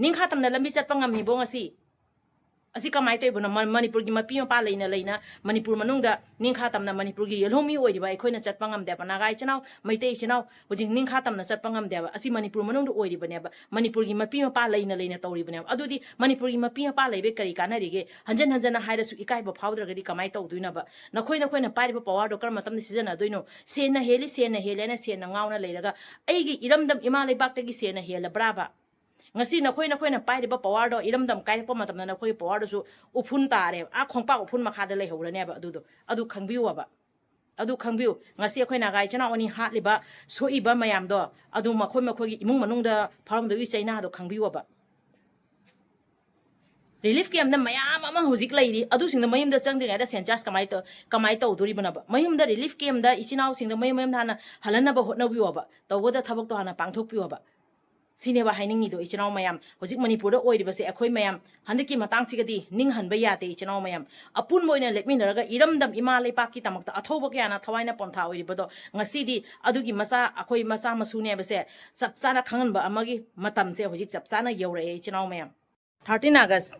ꯅꯤꯡꯈꯥ ꯇꯝꯅ ꯂꯝꯕꯤ ꯆꯠꯄ ꯉꯝꯃꯤꯕꯣ ꯉꯁꯤ? ꯑꯁꯤ ꯀꯃꯥꯏꯅ ꯇꯧꯔꯤꯕꯅꯣ? ꯃ-, ꯃꯅꯤꯄꯨꯔꯒꯤ ꯃꯄꯤ ꯃꯄꯥ ꯂꯩꯅ ꯂꯩꯅ ꯃꯅꯤꯄꯨꯔ ꯃꯅꯨꯡꯗ ꯅꯤꯡꯈꯥ ꯇꯝꯅ ꯃꯅꯤꯄꯨꯔꯒꯤ ꯌꯦꯜꯍꯧꯃꯤ ꯑꯣꯏꯔꯤꯕ ꯑꯩꯈꯣꯏꯅ ꯆꯠꯄ ꯉꯝꯗꯦꯕ꯫ ꯅꯥꯒꯥ ꯏꯆꯤꯟ ꯏꯅꯥꯎ, ꯃꯩꯇꯩ ꯏꯆꯤꯟ ꯏꯅꯥꯎ ꯍꯧꯖꯤꯛ ꯅꯤꯡꯈꯥ ꯇꯝꯅ ꯆꯠꯄ ꯉꯝꯗꯦꯕ꯫ ꯑꯁꯤ ꯃꯅꯤꯄꯨꯔ ꯃꯅꯨꯡꯗ ꯑꯣꯏꯔꯤꯕꯅꯦꯕ, ꯃꯅꯤꯄꯨꯔꯒꯤ ꯃꯄꯤ ꯃꯄꯥ ꯂꯩꯅ ꯂꯩꯅ ꯇꯧꯔꯤꯕꯅꯦꯕ꯫ ꯑꯗꯨꯗꯤ ꯃꯅꯤꯄꯨꯔꯒꯤ ꯃꯄꯤ ꯃꯄꯥ ꯂꯩꯕꯩ ꯀꯔꯤ ꯀꯥꯟꯅꯔꯤꯒꯦ? ꯍꯟꯖꯟ ꯍꯟꯖꯟꯅ ꯍꯥꯏꯔꯁꯨ ꯏꯀꯥꯏꯕ ꯐꯥꯎꯗ꯭ꯔꯒꯗꯤ ꯀꯃꯥꯏꯅ ꯇꯧꯗꯣꯏꯅꯣꯕ? ꯅꯈꯣꯏ ꯅꯈꯣꯏꯅ ꯄꯥꯏꯔꯤꯕ ꯄꯋꯥꯔꯗꯣ ꯀꯔꯝꯕ ꯃꯇꯝꯗ ꯁꯤꯖꯤꯟꯅꯗꯣꯏꯅꯣ? ꯁꯦꯟꯅ ꯍꯦꯜꯂꯤ, ꯁꯦꯟꯅ ꯍꯦꯜꯂꯤ ꯍꯥꯏꯅ ꯁꯦꯟꯅ ꯉꯥꯎꯅ ꯂꯩꯔꯒ ꯑꯩꯒꯤ ꯏꯔꯝꯗꯝ ꯏꯃꯥ ꯂꯩꯕꯥꯛꯇꯒꯤ ꯁꯦꯟꯅ ꯍꯦꯜꯂꯕ꯭ꯔꯥꯕ? ꯉꯁꯤ ꯅꯈꯣꯏ ꯅꯈꯣꯏꯅ ꯄꯥꯏꯔꯤꯕ ꯄꯋꯥꯔꯗꯣ ꯏꯔꯝꯗꯝ ꯀꯥꯏꯔꯛꯄ ꯃꯇꯝꯗ ꯅꯈꯣꯏꯒꯤ ꯄꯋꯥꯔꯗꯨꯁꯨ ꯎꯐꯨꯟ ꯇꯥꯔꯦꯕ, ꯑꯥ ꯈꯣꯡꯄꯥꯛ ꯎꯐꯨꯟ ꯃꯈꯥꯗ ꯂꯩꯍꯧꯔꯅꯦꯕ꯫ ꯑꯗꯨꯗꯣ ꯑꯗꯨ ꯈꯪꯕꯤꯌꯣꯕ, ꯑꯗꯨ ꯈꯪꯕꯤꯌꯨ꯫ ꯉꯁꯤ ꯑꯩꯈꯣꯏ ꯅꯥꯒꯥ ꯏꯆꯤꯟ ꯏꯅꯥꯎ ꯑꯅꯤ ꯍꯥꯠꯂꯤꯕ, ꯁꯣꯛꯏꯕ ꯃꯌꯥꯝꯗꯣ, ꯑꯗꯨ ꯃꯈꯣꯏ ꯃꯈꯣꯏꯒꯤ ꯏꯃꯨꯡ ꯃꯅꯨꯡꯗ ꯐꯥꯎꯔꯝꯗꯣꯏꯒꯤ ꯆꯩꯅꯥꯗꯣ ꯈꯪꯕꯤꯌꯣꯕ꯫ ꯔꯤꯂꯤꯐ ꯀꯦꯝꯞꯇ ꯃꯌꯥꯝ ꯑꯃ ꯍꯧꯖꯤꯛ ꯂꯩꯔꯤ, ꯑꯗꯨꯁꯤꯡꯗꯣ ꯃꯌꯨꯝꯗ ꯆꯪꯗ꯭ꯔꯤꯉꯩꯗ ꯁꯦꯟꯁꯁ ꯀꯃꯥꯏꯅ ꯇꯧ-, ꯀꯃꯥꯏꯅ ꯇꯧꯗꯣꯔꯤꯕꯅꯣꯕ? ꯃꯌꯨꯝꯗ ꯔꯤꯂꯤꯐ ꯀꯦꯝꯞꯇ ꯏꯆꯤꯟ ꯏꯅꯥꯎꯁꯤꯡꯗꯣ ꯃꯌꯨꯝ ꯃꯌꯨꯝꯗ ꯍꯥꯟꯅ ꯍꯜꯍꯟꯅꯕ ꯍꯣꯠꯅꯕꯤꯌꯣꯕ, ꯇꯧꯒꯗ ꯊꯕꯛꯇꯣ ꯍꯥꯟꯅ ꯄꯥꯡꯊꯣꯛꯄꯤꯌꯣꯕ꯫ ꯁꯤꯅꯦꯕ ꯍꯥꯏꯅꯤꯡꯉꯤꯗꯣ ꯏꯆꯤꯟ ꯏꯅꯥꯎ ꯃꯌꯥꯝ꯫ ꯍꯧꯖꯤꯛ ꯃꯅꯤꯄꯨꯔꯗ ꯑꯣꯏꯔꯤꯕꯁꯦ ꯑꯩꯈꯣꯏ ꯃꯌꯥꯝ ꯍꯟꯗꯛꯀꯤ ꯃꯇꯥꯡꯁꯤꯒꯗꯤ ꯅꯤꯡꯍꯟꯕ ꯌꯥꯗꯦ ꯏꯆꯤꯟ ꯏꯅꯥꯎ ꯃꯌꯥꯝ꯫ ꯑꯄꯨꯟꯕ ꯑꯣꯏꯅ ꯂꯦꯞꯃꯤꯟꯅꯔꯒ ꯏꯔꯝꯗꯝ ꯏꯃꯥ ꯂꯩꯄꯥꯛꯀꯤꯗꯃꯛꯇ ꯑꯊꯧꯕ ꯀꯌꯥꯅ ꯊꯋꯥꯏꯅ ꯄꯣꯟꯊꯥ ꯑꯣꯏꯔꯤꯕꯗꯣ ꯉꯁꯤꯗꯤ ꯑꯗꯨꯒꯤ ꯃꯆꯥ, ꯑꯩꯈꯣꯏ ꯃꯆꯥ ꯃꯁꯨꯅꯦꯕꯁꯦ ꯆꯞ ꯆꯥꯅ ꯈꯪꯍꯟꯕ ꯑꯃꯒꯤ ꯃꯇꯝꯁꯦ ꯍꯧꯖꯤꯛ ꯆꯞ ꯆꯥꯅ ꯌꯧꯔꯛꯑꯦ ꯏꯆꯤꯟ ꯏꯅꯥꯎ ꯃꯌꯥꯝ꯫ Thirteen August,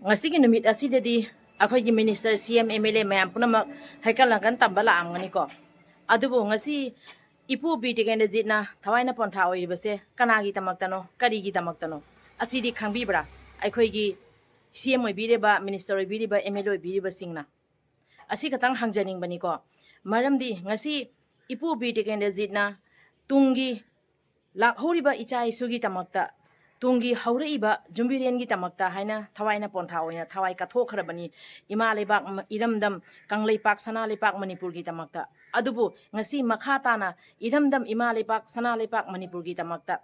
ꯉꯁꯤꯒꯤ ꯅꯨꯃꯤꯠ ꯑꯁꯤꯗꯗꯤ ꯑꯩꯈꯣꯏꯒꯤ ꯃꯤꯅꯤꯁꯇꯔ, ꯁꯤ ꯑꯦꯝ, ꯑꯦꯝ ꯑꯦꯜ ꯑꯦ ꯃꯌꯥꯝ ꯄꯨꯝꯅꯃꯛ ꯍꯩꯀꯠ ꯂꯪꯀꯠ ꯇꯝꯕ ꯂꯥꯛꯑꯝꯒꯅꯤꯀꯣ꯫ ꯑꯗꯨꯕꯨ ꯉꯁꯤ ꯏꯄꯨ ꯕꯤꯔ ꯇꯤꯀꯦꯟꯗ꯭ꯔꯖꯤꯠꯅ ꯊꯋꯥꯏꯅ ꯄꯣꯟꯊꯥ ꯑꯣꯏꯔꯤꯕꯁꯦ ꯀꯅꯥꯒꯤꯗꯃꯛꯇꯅꯣ, ꯀꯔꯤꯒꯤꯗꯃꯛꯇꯅꯣ? ꯑꯁꯤꯗꯤ ꯈꯪꯕꯤꯕ꯭ꯔꯥ? ꯑꯩꯈꯣꯏꯒꯤ ꯁꯤ ꯑꯦꯝ ꯑꯣꯏꯕꯤꯔꯤꯕ, ꯃꯤꯅꯤꯁꯇꯔ ꯑꯣꯏꯕꯤꯔꯤꯕ, ꯑꯦꯝ ꯑꯦꯜ ꯑꯦ ꯑꯣꯏꯕꯤꯔꯤꯕꯁꯤꯡꯅ꯫ ꯑꯁꯤ ꯈꯛꯇꯪ ꯍꯪꯖꯅꯤꯡꯕꯅꯤꯀꯣ꯫ ꯃꯔꯝꯗꯤ ꯉꯁꯤ ꯏꯄꯨ ꯕꯤꯔ ꯇꯤꯀꯦꯟꯗ꯭ꯔꯖꯤꯠꯅ ꯇꯨꯡꯒꯤ ꯂꯥꯛꯍꯧꯔꯤꯕ ꯏꯆꯥ ꯏꯁꯨꯒꯤꯗꯃꯛꯇ, ꯇꯨꯡꯒꯤ ꯍꯧꯔꯛꯏꯕ ꯌꯨꯝꯕꯤꯔꯦꯟꯒꯤꯗꯃꯛꯇ ꯍꯥꯏꯅ ꯊꯋꯥꯏꯅ ꯄꯣꯟꯊꯥ ꯑꯣꯏꯅ ꯊꯋꯥꯏ ꯀꯠꯊꯣꯛꯈ꯭ꯔꯕꯅꯤ꯫ ꯏꯃꯥ ꯂꯩꯕꯥꯛ ꯃ-, ꯏꯔꯝꯗꯝ ꯀꯪꯂꯩꯄꯥꯛ ꯁꯅꯥ ꯂꯩꯄꯥꯛ ꯃꯅꯤꯄꯨꯔꯒꯤꯗꯃꯛꯇ꯫ ꯑꯗꯨꯕꯨ ꯉꯁꯤ ꯃꯈꯥ ꯇꯥꯅ ꯏꯔꯝꯗꯝ ꯏꯃꯥ ꯂꯩꯄꯥꯛ ꯁꯅꯥ ꯂꯩꯄꯥꯛ ꯃꯅꯤꯄꯨꯔꯒꯤꯗꯃꯛꯇ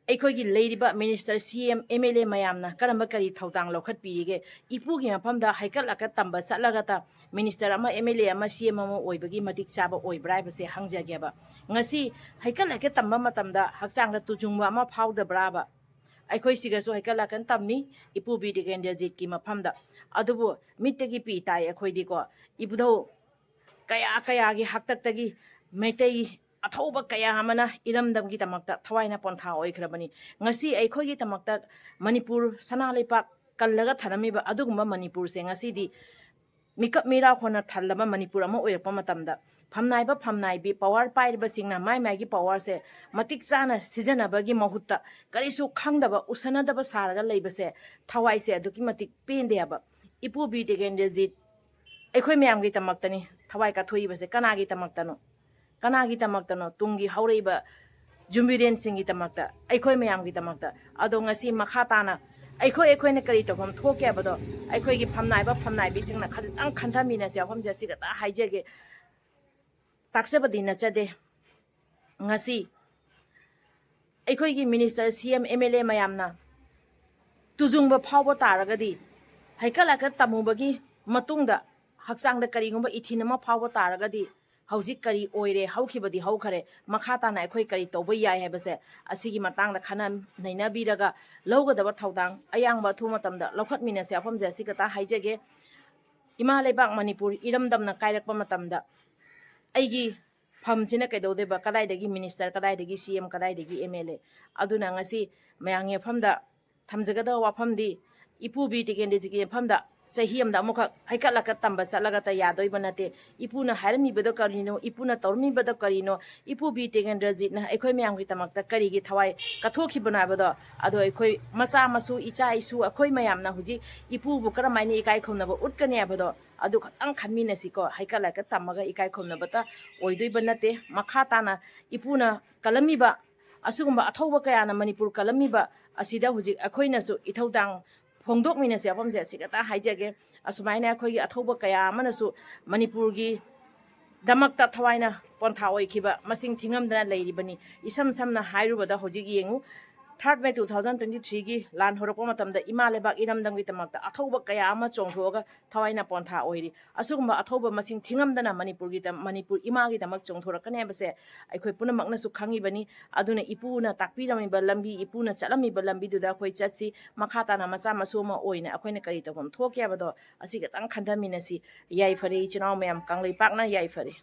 ꯑꯩꯈꯣꯏꯒꯤ ꯂꯩꯔꯤꯕ ꯃꯤꯅꯤꯁꯇꯔ, ꯁꯤ ꯑꯦꯝ, ꯑꯦꯝ ꯑꯦꯜ ꯑꯦ ꯃꯌꯥꯝꯅ ꯀꯔꯝꯕ ꯀꯔꯤ ꯊꯧꯗꯥꯡ ꯂꯧꯈꯠꯄꯤꯔꯤꯒꯦ? ꯏꯄꯨꯒꯤ ꯃꯐꯝꯗ ꯍꯩꯀꯠ ꯂꯥꯀꯠ ꯇꯝꯕ ꯆꯠꯂꯒꯇ ꯃꯤꯅꯤꯁꯇꯔ ꯑꯃ, ꯑꯦꯝ ꯑꯦꯜ ꯑꯦ ꯑꯃ, ꯁꯤ ꯑꯦꯝ ꯑꯃ ꯑꯣꯏꯕꯒꯤ ꯃꯇꯤꯛ ꯆꯥꯕ ꯑꯣꯏꯕ꯭ꯔꯥ ꯍꯥꯏꯕꯁꯦ ꯍꯪꯖꯒꯦꯕ꯫ ꯉꯁꯤ ꯍꯩꯀꯠ ꯂꯥꯀꯠ ꯇꯝꯕ ꯃꯇꯝꯗ ꯍꯛꯆꯥꯡꯗ ꯇꯨꯖꯨꯡꯕ ꯑꯃ ꯐꯥꯎꯗꯕ꯭ꯔꯥꯕ? ꯑꯩꯈꯣꯏ ꯁꯤꯒꯁꯨ ꯍꯩꯀꯠ ꯂꯥꯀꯠ ꯇꯝꯃꯤ ꯏꯄꯨ ꯕꯤꯔ ꯇꯤꯀꯦꯟꯗ꯭ꯔꯖꯤꯠꯀꯤ ꯃꯐꯝꯗ꯫ ꯑꯗꯨꯕꯨ ꯃꯤꯠꯇꯒꯤ ꯄꯤ ꯇꯥꯏ ꯑꯩꯈꯣꯏꯗꯤꯀꯣ꯫ ꯏꯕꯨꯙꯧ ꯀꯌꯥ ꯀꯌꯥꯒꯤ ꯍꯥꯛꯇꯛꯇꯒꯤ ꯃꯩꯇꯩ ꯑꯊꯧꯕ ꯀꯌꯥ ꯑꯃꯅ ꯏꯔꯝꯗꯝꯒꯤꯗꯃꯛꯇ ꯊꯋꯥꯏꯅ ꯄꯣꯟꯊꯥ ꯑꯣꯏꯈ꯭ꯔꯕꯅꯤ꯫ ꯉꯁꯤ ꯑꯩꯈꯣꯏꯒꯤꯗꯃꯛꯇ ꯃꯅꯤꯄꯨꯔ ꯁꯅꯥ ꯂꯩꯄꯥꯛ ꯀꯜꯂꯒ ꯊꯅꯝꯃꯤꯕ ꯑꯗꯨꯒꯨꯝꯕ ꯃꯅꯤꯄꯨꯔꯁꯦ ꯉꯁꯤꯗꯤ ꯃꯤꯀꯞ ꯃꯤꯔꯥꯎꯈꯣꯟꯅ ꯊꯜꯂꯕ ꯃꯅꯤꯄꯨꯔ ꯑꯃ ꯑꯣꯏꯔꯛꯄ ꯃꯇꯝꯗ, ꯐꯝꯅꯥꯏꯕ ꯐꯝꯅꯥꯏꯕꯤ, ꯄꯋꯥꯔ ꯄꯥꯏꯔꯤꯕꯁꯤꯡꯅ ꯃꯥꯏ ꯃꯥꯏꯒꯤ ꯄꯋꯥꯔꯁꯦ ꯃꯇꯤꯛ ꯆꯥꯅ ꯁꯤꯖꯤꯟꯅꯕꯒꯤ ꯃꯍꯨꯠꯇ ꯀꯔꯤꯁꯨ ꯈꯪꯗꯕ, ꯎꯁꯟꯅꯗꯕ ꯁꯥꯔꯒ ꯂꯩꯕꯁꯦ ꯊꯋꯥꯏꯁꯦ ꯑꯗꯨꯛꯀꯤ ꯃꯇꯤꯛ ꯄꯦꯟꯗꯦ ꯍꯥꯏꯕ꯫ ꯏꯄꯨ ꯕꯤꯔ ꯇꯤꯀꯦꯟꯗ꯭ꯔꯖꯤꯠ ꯑꯩꯈꯣꯏ ꯃꯌꯥꯝꯒꯤꯗꯃꯛꯇꯅꯤ ꯊꯋꯥꯏ ꯀꯠꯊꯣꯛꯏꯕꯁꯦ꯫ ꯀꯅꯥꯒꯤꯗꯃꯛꯇꯅꯣ? ꯀꯅꯥꯒꯤꯗꯃꯛꯇꯅꯣ? ꯇꯨꯡꯒꯤ ꯍꯧꯔꯛꯏꯕ ꯖꯨꯝꯕꯤꯔꯦꯟꯁꯤꯡꯒꯤꯗꯃꯛꯇ, ꯑꯩꯈꯣꯏ ꯃꯌꯥꯝꯒꯤꯗꯃꯛꯇ꯫ ꯑꯗꯣ ꯉꯁꯤ ꯃꯈꯥ ꯇꯥꯅ ꯑꯩꯈꯣꯏ ꯑꯩꯈꯣꯏꯅ ꯀꯔꯤ ꯇꯧꯐꯝ ꯊꯣꯛꯀꯦ ꯍꯥꯏꯕꯗꯣ ꯑꯩꯈꯣꯏꯒꯤ ꯐꯝꯅꯥꯏꯕ ꯐꯝꯅꯥꯏꯕꯤꯁꯤꯡꯅ ꯈꯖꯤꯛꯇꯪ ꯈꯟꯊꯃꯤꯟꯅꯁꯦ꯫ ꯋꯥꯐꯝꯁꯦ ꯑꯁꯤ ꯈꯛꯇ ꯍꯥꯏꯖꯒꯦ꯫ ꯇꯥꯛꯆꯕꯗꯤ ꯅꯠꯆꯗꯦ꯫ ꯉꯁꯤ ꯑꯩꯈꯣꯏꯒꯤ ꯃꯤꯅꯤꯁꯇꯔ, ꯁꯤ ꯑꯦꯝ, ꯑꯦꯝ ꯑꯦꯜ ꯑꯦ ꯃꯌꯥꯝꯅ ꯇꯨꯖꯨꯡꯕ ꯐꯥꯎꯕ ꯇꯥꯔꯒꯗꯤ, ꯍꯩꯀꯠ ꯂꯥꯀꯠ ꯇꯝꯃꯨꯕꯒꯤ ꯃꯇꯨꯡꯗ ꯍꯛꯆꯥꯡꯗ ꯀꯔꯤꯒꯨꯝꯕ ꯏꯊꯤꯟ ꯑꯃ ꯐꯥꯎꯕ ꯇꯥꯔꯒꯗꯤ, ꯍꯧꯖꯤꯛ ꯀꯔꯤ ꯑꯣꯏꯔꯦ, ꯍꯧꯈꯤꯕꯗꯤ ꯍꯧꯈꯔꯦ, ꯃꯈꯥ ꯇꯥꯅ ꯑꯩꯈꯣꯏ ꯀꯔꯤ ꯇꯧꯕ ꯌꯥꯏ ꯍꯥꯏꯕꯁꯦ ꯑꯁꯤꯒꯤ ꯃꯇꯥꯡꯗ ꯈꯟꯅ ꯅꯩꯅꯕꯤꯔꯒ ꯂꯧꯒꯗꯕ ꯊꯧꯗꯥꯡ ꯑꯌꯥꯡꯕ ꯑꯊꯨꯕ ꯃꯇꯝꯗ ꯂꯧꯈꯠꯃꯤꯟꯅꯁꯦ꯫ ꯋꯥꯐꯝꯁꯦ ꯑꯁꯤ ꯈꯛꯇ ꯍꯥꯏꯖꯒꯦ꯫ ꯏꯃꯥ ꯂꯩꯕꯥꯛ ꯃꯅꯤꯄꯨꯔ ꯏꯔꯝꯗꯝꯅ ꯀꯥꯏꯔꯛꯄ ꯃꯇꯝꯗ ꯑꯩꯒꯤ ꯐꯝꯁꯤꯅ ꯀꯩꯗꯧꯗꯣꯏꯕ? ꯀꯗꯥꯏꯗꯒꯤ ꯃꯤꯅꯤꯁꯇꯔ, ꯀꯗꯥꯏꯗꯒꯤ ꯁꯤ ꯑꯦꯝ, ꯀꯗꯥꯏꯗꯒꯤ ꯑꯦꯝ ꯑꯦꯜ ꯑꯦ? ꯑꯗꯨꯅ ꯉꯁꯤ ꯃꯌꯥꯝꯒꯤ ꯃꯐꯝꯗ ꯊꯝꯖꯒꯗꯕ ꯋꯥꯐꯝꯗꯤ, ꯏꯄꯨ ꯕꯤꯔ ꯇꯤꯀꯦꯟꯗ꯭ꯔꯖꯤꯠꯀꯤ ꯃꯐꯝꯗ ꯆꯍꯤ ꯑꯃꯗ ꯑꯃꯨꯛꯈꯛ ꯍꯩꯀꯠ ꯂꯥꯀꯠ ꯇꯝꯕ ꯆꯠꯂꯒꯇ ꯌꯥꯗꯣꯏꯕ ꯅꯠꯇꯦ꯫ ꯏꯄꯨꯅ ꯍꯥꯏꯔꯝꯃꯤꯕꯗꯣ ꯀꯔꯤꯅꯣ? ꯏꯄꯨꯅ ꯇꯧꯔꯝꯃꯤꯕꯗꯣ ꯀꯔꯤꯅꯣ? ꯏꯄꯨ ꯕꯤꯔ ꯇꯤꯀꯦꯟꯗ꯭ꯔꯖꯤꯠꯅ ꯑꯩꯈꯣꯏ ꯃꯌꯥꯝꯒꯤꯗꯃꯛꯇ ꯀꯔꯤꯒꯤ ꯊꯋꯥꯏ ꯀꯠꯊꯣꯛꯈꯤꯕꯅꯣ ꯍꯥꯏꯕꯗꯣ, ꯑꯗꯣ ꯑꯩꯈꯣꯏ ꯃꯆꯥ ꯃꯁꯨ, ꯏꯆꯥ ꯏꯁꯨ, ꯑꯩꯈꯣꯏ ꯃꯌꯥꯝꯅ ꯍꯧꯖꯤꯛ ꯏꯄꯨꯕꯨ ꯀꯔꯝꯍꯥꯏꯅ ꯏꯀꯥꯏ ꯈꯨꯝꯅꯕ ꯎꯠꯀꯅꯤ ꯍꯥꯏꯕꯗꯣ, ꯑꯗꯨ ꯈꯛꯇꯪ ꯈꯟꯃꯤꯟꯅꯁꯤꯀꯣ꯫ ꯍꯩꯀꯠ ꯂꯥꯀꯠ ꯇꯝꯃꯒ ꯏꯀꯥꯏ ꯈꯨꯝꯅꯕꯇ ꯑꯣꯏꯗꯣꯏꯕ ꯅꯠꯇꯦ꯫ ꯃꯈꯥ ꯇꯥꯅ ꯏꯄꯨꯅ ꯀꯜꯂꯝꯃꯤꯕ ꯑꯁꯤꯒꯨꯝꯕ ꯑꯊꯧꯕ ꯀꯌꯥꯅ ꯃꯅꯤꯄꯨꯔ ꯀꯜꯂꯝꯃꯤꯕ ꯑꯁꯤꯗ ꯍꯧꯖꯤꯛ ꯑꯩꯈꯣꯏꯅꯁꯨ ꯏꯊꯧꯗꯥꯡ ꯐꯣꯡꯗꯣꯛꯃꯤꯟꯅꯁꯦ꯫ ꯋꯥꯐꯝꯁꯦ ꯑꯁꯤ ꯈꯛꯇ ꯍꯥꯏꯖꯒꯦ꯫ ꯑꯁꯨꯃꯥꯏꯅ ꯑꯩꯈꯣꯏꯒꯤ ꯑꯊꯧꯕ ꯀꯌꯥ ꯑꯃꯅꯁꯨ ꯃꯅꯤꯄꯨꯔꯒꯤ ꯗꯃꯛꯇ ꯊꯋꯥꯏꯅ ꯄꯣꯟꯊꯥ ꯑꯣꯏꯈꯤꯕ ꯃꯁꯤꯡ ꯊꯤꯉꯝꯗꯅ ꯂꯩꯔꯤꯕꯅꯤ꯫ ꯏꯁꯝ ꯁꯝꯅ ꯍꯥꯏꯔꯨꯕꯗ ꯍꯧꯖꯤꯛ ꯌꯦꯡꯉꯨ, Third May two thousand twenty three ꯒꯤ ꯂꯥꯟ ꯍꯧꯔꯛꯄ ꯃꯇꯝꯗ ꯏꯃꯥ ꯂꯩꯕꯥꯛ ꯏꯔꯝꯗꯝꯒꯤꯗꯃꯛꯇ ꯑꯊꯧꯕ ꯀꯌꯥ ꯑꯃ ꯆꯣꯡꯊꯣꯛꯑꯒ ꯊꯋꯥꯏꯅ ꯄꯣꯟꯊꯥ ꯑꯣꯏꯔꯤ꯫ ꯑꯁꯤꯒꯨꯝꯕ ꯑꯊꯧꯕ ꯃꯁꯤꯡ ꯊꯤꯉꯝꯗꯅ ꯃꯅꯤꯄꯨꯔꯒꯤꯗ-, ꯃꯅꯤꯄꯨꯔ ꯏꯃꯥꯒꯤꯗꯃꯛ ꯆꯣꯡꯊꯣꯔꯛꯀꯅꯤ ꯍꯥꯏꯕꯁꯦ ꯑꯩꯈꯣꯏ ꯄꯨꯝꯅꯃꯛꯅꯁꯨ ꯈꯪꯉꯤꯕꯅꯤ꯫ ꯑꯗꯨꯅ ꯏꯄꯨꯅ ꯇꯥꯛꯄꯤꯔꯝꯃꯤꯕ ꯂꯝꯕꯤ, ꯏꯄꯨꯅ ꯆꯠꯂꯝꯃꯤꯕ ꯂꯝꯕꯤꯗꯨꯗ ꯑꯩꯈꯣꯏ ꯆꯠꯁꯤ꯫ ꯃꯈꯥ ꯇꯥꯅ ꯃꯆꯥ ꯃꯁꯨ ꯑꯃ ꯑꯣꯏꯅ ꯑꯩꯈꯣꯏꯅ ꯀꯔꯤ ꯇꯧꯐꯝ ꯊꯣꯛꯀꯦ ꯍꯥꯏꯕꯗꯣ ꯑꯁꯤ ꯈꯛꯇꯪ ꯈꯟꯊꯃꯤꯟꯅꯁꯤ꯫ ꯌꯥꯏꯐꯔꯦ ꯏꯆꯤꯟ ꯏꯅꯥꯎ ꯃꯌꯥꯝ, ꯀꯪꯂꯩꯄꯥꯛꯅ ꯌꯥꯏꯐꯔꯦ꯫